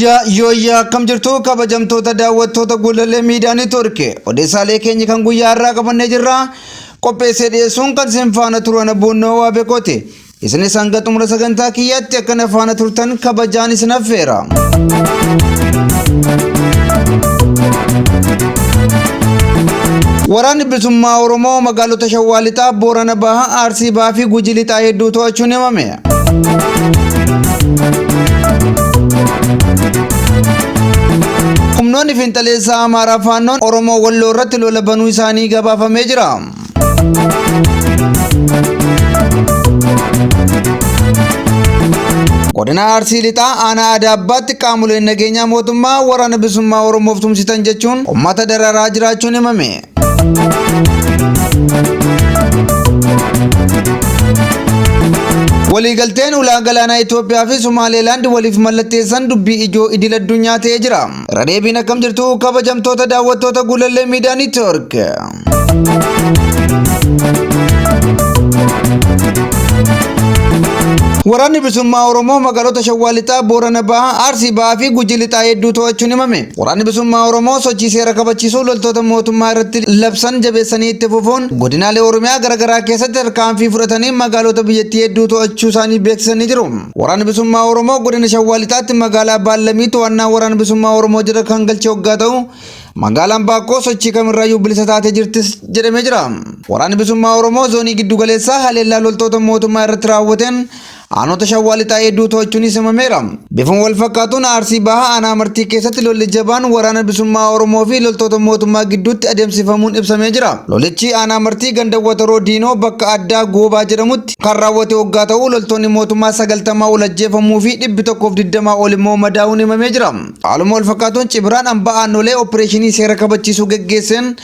Yooyyaa yooyyaa akkam jirtu kabajamtoota daawwattoota Guulallee Miidiyaa Neetwoork odeessaalee keenya kan guyyaa har'aa qabannee jirra. Qopheessee dhiyeessuun kan isin faana turan Abboonnoo Waabekooti. Isinis hanga xumura sagantaa kiyyaatti akka na faana turtan kabajaan isin affeera. Waraanni Bilisummaa Oromoo magaalota Shawaa Lixaa, Boorana Bahaa, Arsii Bahaa fi Gujii Lixaa hedduu to'achuun himame. Humnoonni fiinxaleessaa Amaaraa Faannoon Oromoo Walloo irratti lola banuu isaanii gabaafamee jira. Godina Arsii Lixaa aanaa Adaabbaatti qaamoleen nageenyaa mootummaa waraana bilisummaa Oromoof tumsitan jechuun uummata dararaa jiraachuun himame. Waliigalteen ulaa galaanaa Itoophiyaa fi Somaalilaand waliif mallatteessan dubbii ijoo idil addunyaa ta'ee jira. Irra deebiin akkam jirtu kabajamtoota daawwattoota Guulallee Miidiyaa Neetwoork. Waraanni Bilisummaa Oromoo magaalota Shawaa Lixaa, Boorana Bahaa, Arsii Bahaa fi Gujii Lixaa hedduu to'achuun himame. Waraanni Bilisummaa Oromoo sochii seera kabachiisuu loltoota mootummaa irratti labsan jabeessanii itti fufuun godinaalee Oromiyaa garaagaraa keessatti tarkaanfii fudhatanii magaalota biyyattii hedduu to'achuu isaanii beeksisanii jiru. Waraanni Bilisummaa Oromoo godina Shawaa Lixaatti magaalaa Baallamii to'annaa Waraana Bilisummaa Oromoo jala kan galche hoggaa ta'u magaalaan Baakkoo sochii kamirraayyuu bilisa taatee jirtis jedhamee jira. Waraanni Bilisummaa Oromoo zoonii giddugaleessaa haleellaa loltoota mootummaa irratti raawwateen aanota Shawaa Lixaa hedduu to'achuunis himameera. Bifuma wal fakkaatuun Arsii Bahaa aanaa Martii keessatti lolli jabaan waraana bilisummaa Oromoo fi loltoota mootummaa gidduutti adeemsifamuun ibsamee jira. Lolichi aanaa Martii ganda Wataroo Diinoo bakka addaa Goobaa jedhamutti kan raawwate hoggaa ta'u loltoonni mootummaa 90 ol ajjeefamuu fi 120 ol immoo madaa'uun himamee jira. Haaluma wal fakkaatuun Cibiraan hambaa Aannolee opereeshinii seera kabachiisuu geggeesseen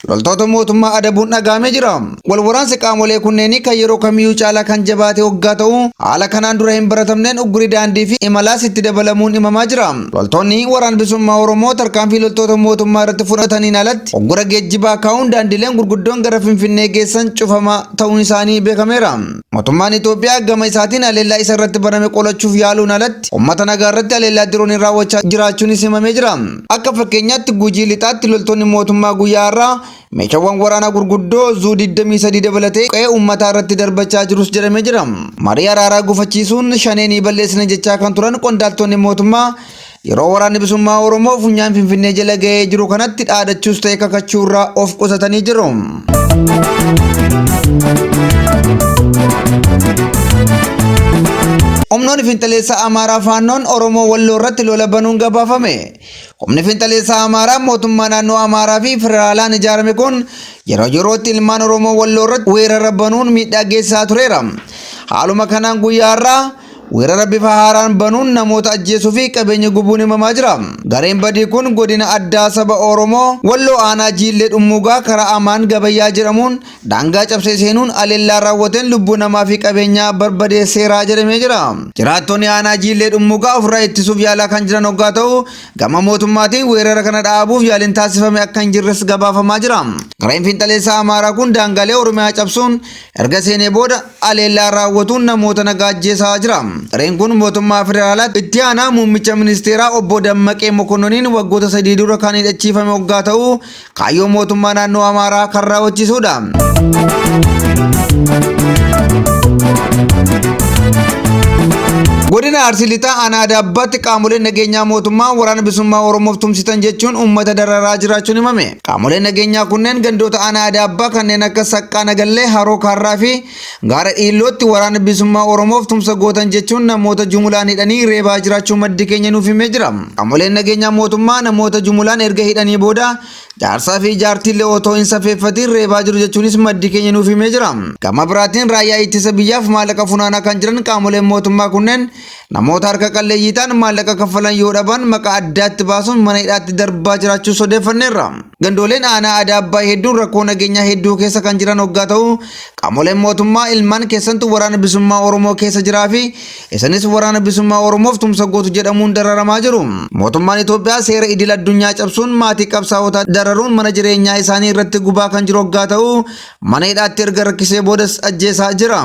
loltoota mootummaa adabuun dhaga'amee jira. Wal waraansi qaamolee kunneenii kan yeroo kamiyyuu caalaa kan jabaate hoggaa ta'u haala kanaan dura hin baratamneen ugguri daandii fi imalaas itti dabalamuun himamaa jira. Loltoonni Waraana Bilisummaa Oromoo tarkaanfii loltoota mootummaa irratti fudhataniin alatti uggura geejjibaa kaa'uun daandileen gurguddoon gara Finfinnee geessan cufamaa ta'uun isaanii beekameera. Mootummaan Itoophiyaa gama isaatiin haleellaa isa irratti baname qolachuuf yaaluun alatti uummata nagaa irratti haleellaa dirooniin raawwachaa jiraachuunis himamee jira. Akka fakkeenyaatti Gujii Lixaatti loltoonni mootummaa guyyaa har'aa meeshaawwan waraanaa gurguddoo Zuu 23 dabalatee qe'ee uummataa irratti darbachaa jirus jedhamee jira. Marii araaraa gufachiisuun shanee ni balleessina jechaa kan turan qondaaltonni mootummaa yeroo waraanni bilisummaa Oromoo funyaan Finfinnee jala ga'ee jiru kanatti dhaadachuus ta'e kakachuu irraa of qusatanii jiru. Humnoonni fiinxaleessa Amaaraa Faannoon Oromoo Walloo irratti lola banuun gabaafame. Humni fiinxaleessa Amaaraa mootummaa naannoo Amaaraa fi federaalaan ijaarame kun yeroo yerootti ilmaan Oromoo Walloo irratti weerara banuun miidhaa geessisaa tureera. Haaluma kanaan guyyaa har'aa weerara bifa haaraan banuun namoota ajjeesuu fi qabeenya gubuun himamaa jira. Gareen badii kun godina addaa saba Oromoo Walloo aanaa Jiillee Dhummuugaa karaa Amaan Gabayyaa jedhamuun daangaa cabsee seenuun haleellaa raawwateen lubbuu namaa fi qabeenyaa barbadeesseera jedhamee jira. Jiraattonni aanaa Jiillee Dhummuugaa ofirraa ittisuuf yaalaa kan jiran hoggaa ta'u gama mootummaatiin weerara kana dhaabuuf yaaliin taasifame akka hin jirres gabaafamaa jira. Gareen fiinxaleessaa Amaaraa kun daangaalee Oromiyaa cabsuun erga seenee booda haleellaa raawwatuun namoota nagaa ajjeesaa jira. Gareen kun mootummaa federaalaatti itti aanaa muummicha ministeeraa obbo Dammaqee Mokonnoniin waggoota 3 dura kan hidhachiifame hoggaa ta'u kaayyoo mootummaa naannoo Amaaraa kan raawwachiisudha. Godina Arsii Lixaa aanaa Adaabbaatti qaamoleen nageenyaa mootummaa waraana bilisummaa Oromoof tumsitan jechuun uummata dararaa jiraachuun himame. Qaamoleen nageenyaa kunneen gandoota aanaa Adaabbaa kanneen akka Saqqaa Nagallee, Haroo Kaarraa fi Gaara Dhiillootti waraana bilisummaa Oromoof tumsa gootan jechuun namoota jumulaan hidhanii reebaa jiraachuu maddi keenya nuuf himee jira. Qaamoleen nageenyaa mootummaa namoota jumulaan erga hidhanii booda jaarsaa fi jaartiillee otoo hin safeeffatiin reebaa jiru jechuunis maddi keenya nuuf himee jira. Gama biraatiin raayyaa ittisa biyyaaf maallaqa funaanaa kan jiran qaamoleen mootummaa kunneen namoota harka qalleeyyii ta'an maallaqa kaffalan yoo dhaban maqaa addaatti baasuun mana hidhaatti darbaa jiraachuus odeeffanneerra. Gandooleen aanaa Adaabbaa hedduun rakkoo nageenyaa hedduu keessa kan jiran hoggaa ta'u qaamoleen mootummaa ilmaan keessantu waraana bilisummaa Oromoo keessa jiraa fi isinis waraana bilisummaa Oromoof tumsa gootu jedhamuun dararamaa jiru. Mootummaan Itoophiyaa seera idil addunyaa cabsuun maatii qabsaa'otaa dararuun mana jireenyaa isaanii irratti gubaa kan jiru hoggaa ta'u mana hidhaatti erga rakkisee boodas ajjeesaa jira.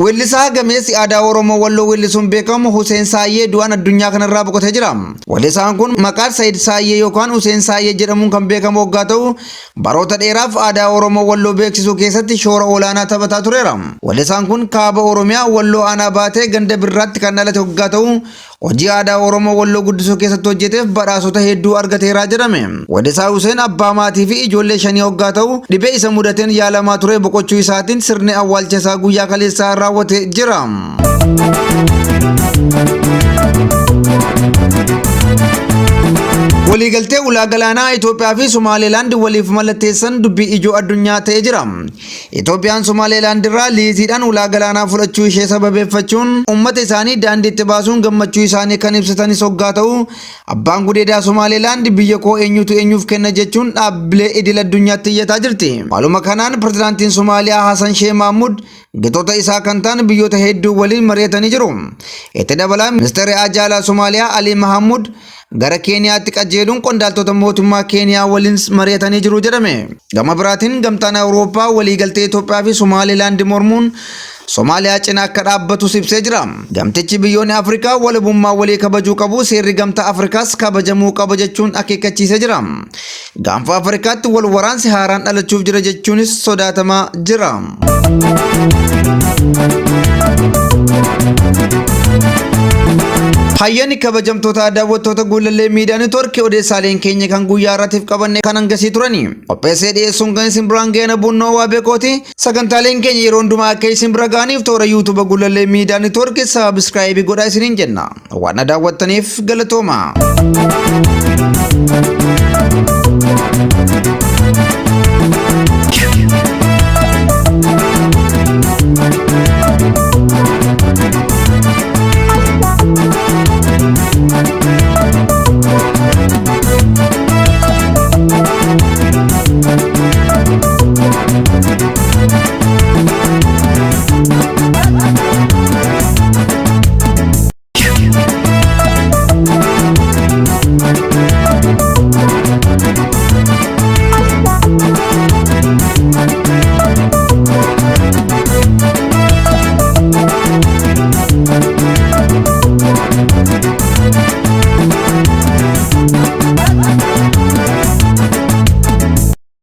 Weellisaa gameessi aadaa Oromoo Walloo weellisuun beekamu Huseen Saayyee du'aan addunyaa kanarraa boqotee jira. Weellisaan kun maqaa Sayid Saayyee yookaan Huseen Saayyee jedhamuun kan beekamu hoggaa ta'u, baroota dheeraaf aadaa Oromoo Walloo beeksisuu keessatti shoora olaanaa taphataa tureera. Weellisaan kun kaaba Oromiyaa Walloo aanaa baatee ganda Birraatti kan dhalate hoggaa ta'u, hojii aadaa Oromoo Walloo guddisuu keessatti hojjeteef badhaasota hedduu argateera jedhame. Weellisaa Huseen abbaa maatii fi ijoollee shanii hoggaa ta'u, dhibee isa mudateen yaalamaa ture boqochuu isaatiin sirni awwaalcha isaa guyyaa kaleessaa raawwate jira. Waliigaltee ulaa galaanaa Itoophiyaa fi Somaalilaand waliif mallatteessan dubbii ijoo addunyaa ta'ee jira. Itoophiyaan Somaalilaand irraa liiziidhaan ulaa galaanaa fudhachuu ishee sababeeffachuun uummata isaanii daandiitti baasuun gammachuu isaanii kan ibsatanis hoggaa ta'u, abbaan gudeedaa Somaalilaand biyya koo eenyutu eenyuuf kenna jechuun dhaabbilee idil addunyaatti iyyataa jirti. Haaluma kanaan pirezidaantiin Somaaliyaa Hasan Sheeh Mahmud gitoota isaa kan ta'an biyyoota hedduu waliin mari'atanii jiru. Itti dabalaan ministeerri Ajaalaa Somaaliyaa Alii Mahammud gara Keeniyaatti qajeeluun qondaaltota mootummaa Keeniyaa waliin mari'atanii jiru jedhame. Gama biraatiin gamtaan Awurooppaa waliigaltee Itoophiyaa fi Somaalilaand mormuun Somaaliyaa cina akka dhaabbatus ibsee jira. Gamtichi biyyoonni Afrikaa walabummaa walii kabajuu qabu, seerri gamtaa Afrikaas kabajamuu qaba jechuun akeekkachiisee jira. Gaanfa Afrikaatti wal waraansi haaraan dhalachuuf jira jechuunis sodaatamaa jira. Hayyani kabajamtoota daawwattoota Guulallee Miidiyaa Neetwoorkii, odeessaaleen keenya kan guyyaa irraatiif qabanne kan hangasii turani. Qopheessee dhiyeessuun kan isin biraan ga'e Bunnoo waa beekooti. Sagantaaleen keenya yeroo hundumaa akka isin bira ga'aniif toora YouTube Guulallee Miidiyaa Neetwoorkii subscribe godhaa isiniin jenna. Waan na daawwattaniif galatooma.